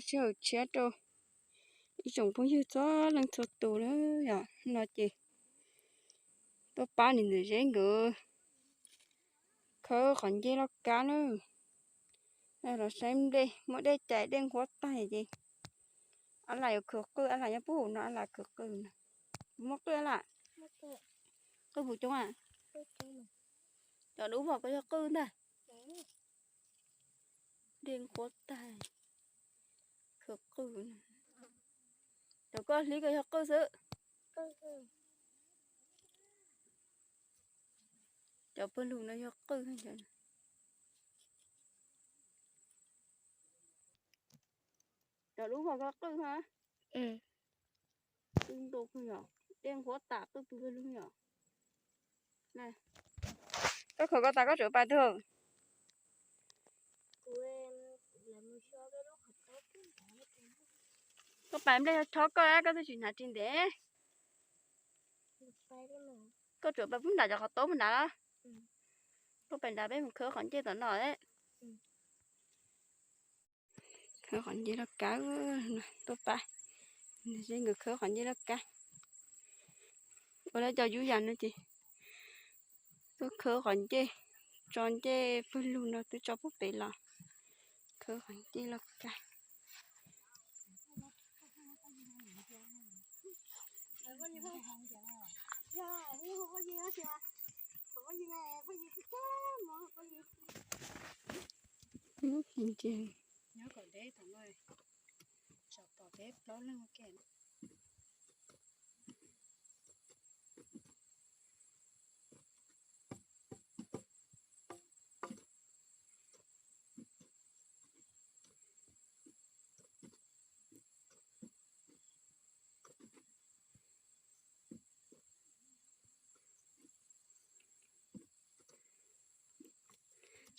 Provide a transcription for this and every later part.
Sij hawm tshiab rau ib tsoom phooj ywg txhua leej txhua tus na yom. No ces tuaj pab niam ntxawm Zeb nkawd khawb qhov ncej loj kab na. Los saib nplej, muab dej cais dej nqhuab tag ces Ab Lam yuav khwv qwj, Ab Lam nyob puag hauv no, Ab Lam khwv qwj no. Muab qwj Ab Lam. Qwj puas coob a? Cov dub vog ko yog qwj ntag. Dej nqhuab tag, khwv qwj. Cov koj hlib ko yog qwj xwb. Cov pawg lug no yog qwj. Cov dub vog ko qwj ha. Qwj ntu yom, dej nqhuab tas qwj pw pawg lug yom. Koj khawb koj tas koj tseem pais twg? Koj pais nplej chob koj, koj twb tsis hnav ris ntev. Koj tsuas pais pub nram cov qhov taub pub nrad los? Koj pais nrad peb mus khawb qhov ncej tom no. Khawb qhov ncej loj kab, tuaj pab Zeb nkawd khawb qhov ncej loj kab. Ua lawv cov yub yam no ces tuaj khawb qhov ncej, tso ncej pawg lug no twb tso pub pem los khawb qhov ncej loj kab. Nyob kom deb tom no, tsam pom peb plaub leeg ua ke.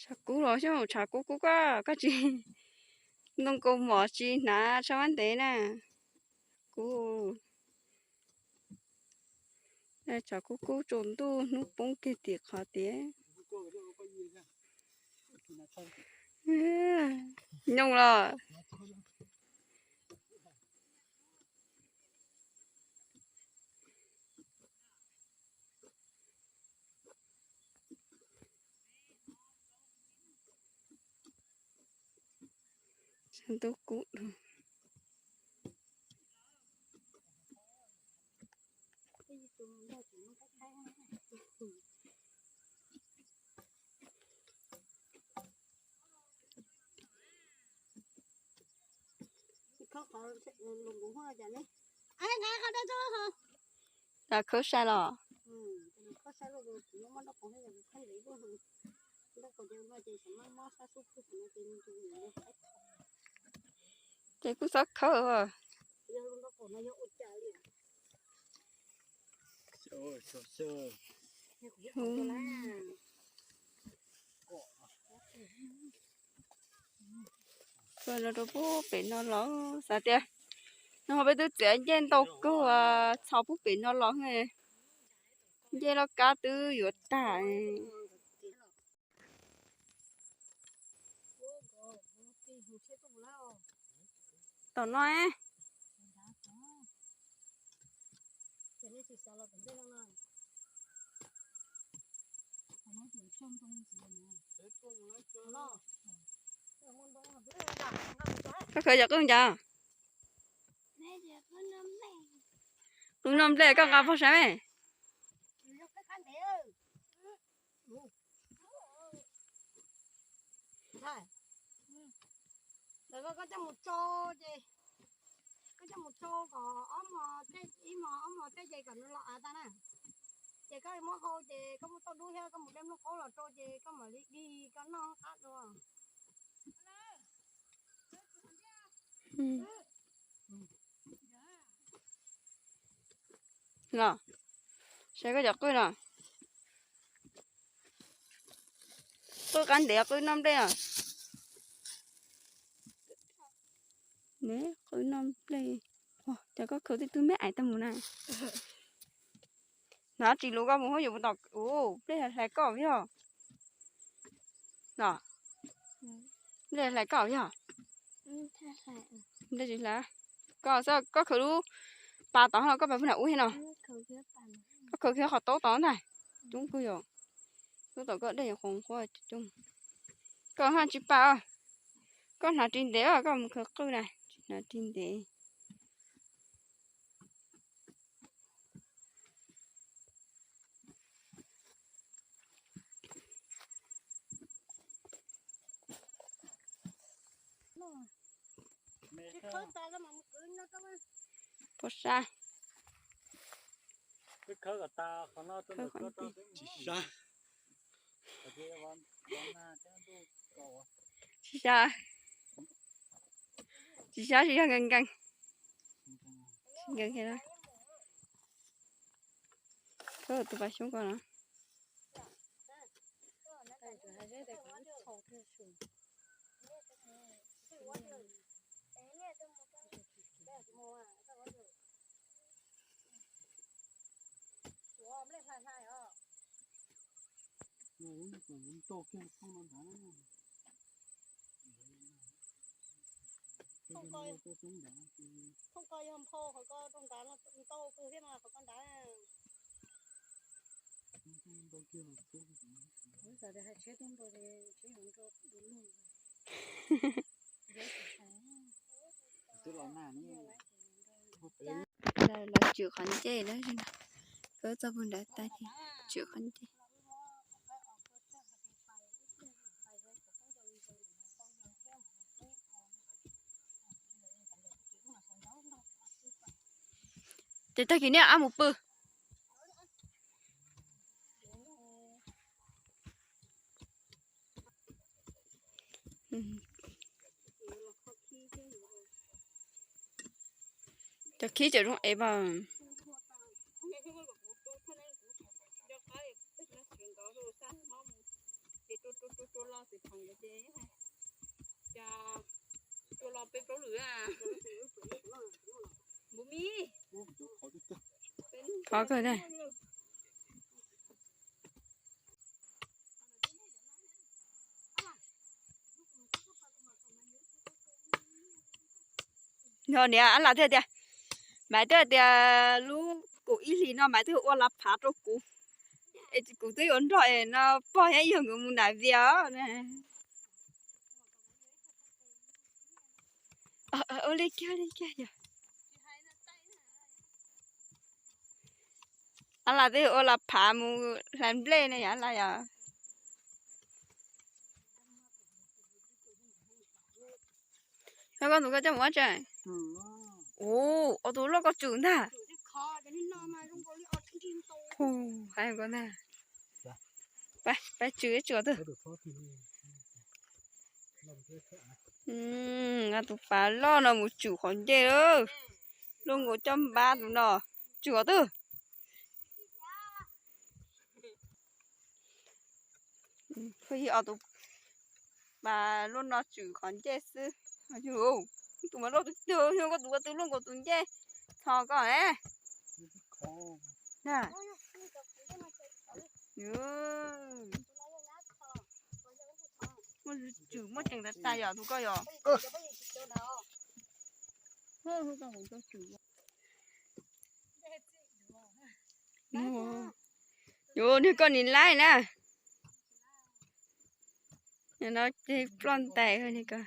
Tshav kub los xyov, tshav kub kub koj, koj tsis ntoo kaus mom tsis hnav tshav ntev na. Kub, tshav kub kub tsaus ntuj hnub poob kiag tim qhov tias nyooj los. Sab ntub kub dhau. Khawb sai los? Ces kuj txhob khawb. Txhua los rau pub pem no los xav tias, no peb twb txiav ncej ntau kawg, txhos pub pem no los, ncej loj kab twb yuav tag. Tom no. Koj khawb cov qwj ncav? Qwj noj nplej koj nqa pog saib me. Koj coj mus tsau ces, koj coj mus tsau kom ob hmo, ib hmo ob hmo tej ces kom nws los av tag na. Ces koj muab hau ces koj muab tauj dub thiab koj mus de nplooj qaub los rau ces koj mam li dig koj noj qab dua. Los, saib koj cov qwj no. Qwj qab ntev, qwj noj nplej os. Qwj noj nplej. Ua cas koj khawb tej tug me ais tau mus na. Hnav tsis lus koj mus huab yuav tom, ua nplej hlais koj yog. Los, nplej hlais koj yog. Koj, koj khwv lub pas tod los koj pas puag nram ub thiab no? Koj khwv kiag qhov taub tod ntag. Coob kawg yom. Lub tom koj dej yuav qoos qhuav coob. Koj haj tsis pas os. Koj hnav ris ntev os, koj mus khwv qwj na, tsis hnav ris ntev. Puas sab? Tsis sab, tsis sab, tsis yog nkees nkees. Nkees thiab. Khawb tus pas xyoob ko no. Thooj ko yog nphau qhov ko rau nrad no ntau kawg thiab mas qhov ko nrad. Lawv tswm qhov ncej na, khawb txog puag nrad tag ces tswm qhov ncej. Ces tag kis nej rov qab mus pw. Cov khib tseem zoo ev mas. Khov kawg na. Yog niam, Ab Lam twb tias, Maiv twb tias lub kaum ib hlis no Maiv twb ua laj phav rau kuv, es kuv twb yuav nrog es no pog thiab yawg nkawd mus nram Vias os. Ua li kiag li kiag yog. Ab Lam twb ua laj phav mus hlais nplej ne yom, Ab Lam yom. Koj tus koj coj mus ua tsev. Ua tus loj koj tswm ntag. Hais ko ntag. Pab tswm tswm twg. Tus pas loj no mus tswm qhov ncej lawm. Luaj nkaus coj npab tus no tswm qhov twg. Pheej yog tus pas luaj no tswm qhov ncej xwb. Tus mas loj twg twg, yog koj tus ua twb luaj nkaus tus ncej txhos koj. Muaj tswm muaj tsees tas tas yom tus koj yom. Yus niag koj nim laib na. No ces ploj ntais niag ko.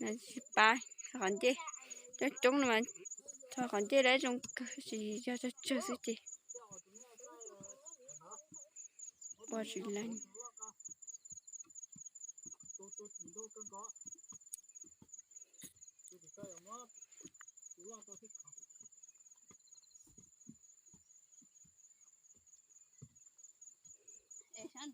Tsis pab, qhov ncej coob coob no mas, qhov ncej lawv zoo kawg tsis yog tsawg tsawg xwb ces ua tsis leej. No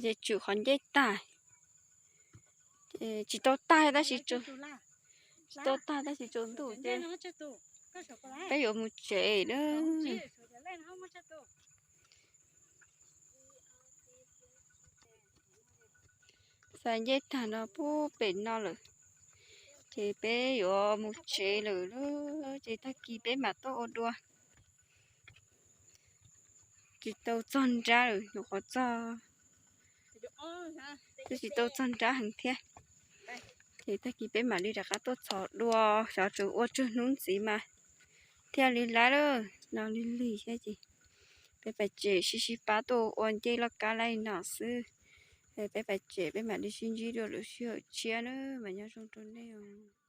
ces tsum qhov ncej tag, tsis tau tag tab sis, tsis tau tag tab sis tsaus ntuj ces peb yuav mus tsev na. Xa ncej tag no pub pem no lawm, ces peb yuav mus tsev lawm, ces tag kis peb mam tuaj ua dua. Tsis tau txog nrab lawm, nyuam qhuav txog, twb tsis tau txog nrab heev thiab. Ces tag kis peb mam li rov qab tuaj txhos dua, xyov tseem ua tsawg hnub ntxiv mas thiaj li laib lawm. No lig lig thiab ces peb pais tsev, sib sib pab tuaj ua ncej loj kab laij no xwb. Peb pais tsev, peb mam li sib ntsib dua lwm sij hawm tshiab na, mas nyob zoo rau nej os.